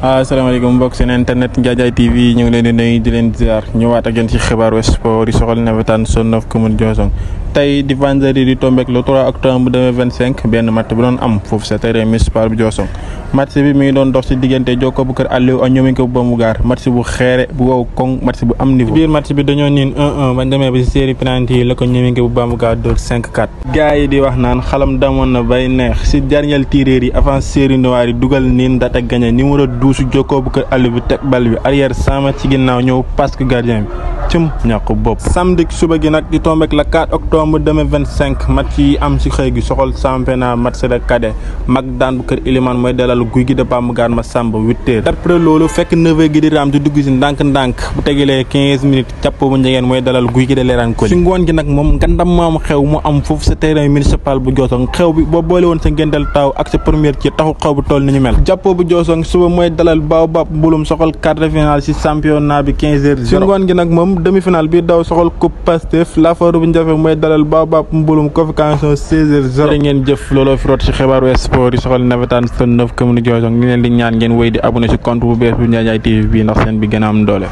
asalaamaaleykum mbokk seen internet Ndiadiaye TV ñu ngi leen di nuyu di leen ziar ñëwaat ak yéen ci xibaaru sport yi soxal nawetaan zone 9 commune Diossong tey di vendredi di tombeek le 3 octobre 2025 benn match bu doon am foofu sa terrain municipal bu Diossong match bi mi ngi doon dox ci diggante Jokko bu Kër Aliou ak Ñominko bu Bambougar match bu xeere bu wow koŋ match bu am niveau. biir match bi dañoo niin 1-1 bañ demee ba ci série penalty yi la ko Ñominko bu Bambougar dóor 5-4. gars yi di wax naan xalam damoon na bay neex ci dernier tireur yi avant série noire yi dugal niin data gagné numéro 12 su Jokko bu Kër Aliou bi teg bal bi arrière 100 mètres ci ginnaaw ñëw passe ko gardien bi cëm ñàkk bopp. samedi suba gi nag di tombeek le 4 octobre 2025 match yi am ci xëy gi soxal championnat match de cadet mag daan bu Kër Iliman mooy dalal guy gi de Bambougar ma sàmb 8h. après loolu fekk 9h gi di raam di dugg ci ndànk-ndànk bu tegalee 15 minutes càpp bu njegeen mooy dalal guy gi de leeraan ko ci ngoon gi nag moom ngandam maam xew mu am foofu sa terrain municipal bu Diossong xew bi boo boole woon sa ngéntal taaw ak sa première ci taxu xew bu toll ni ñu mel. jàppoo bu Diossong suba mooy dalal Baobab mbulum soxal quart de finale ci championnat bi 15h. ci ngoon gi nag moom demi-finale bi daw soxal coupe Pastef Lafaru bu Njafe mooy dalal Baobab mbulum convocation 16h. ngeen jëf looloo fi root ci xibaaru sport yi soxal nawetaan zone 9 commune Diossong ñu leen di ñaan ngeen wéy di abonné ci compte bu bees bu Ndiadiaye TV bi ndax seen bi gën a am doole.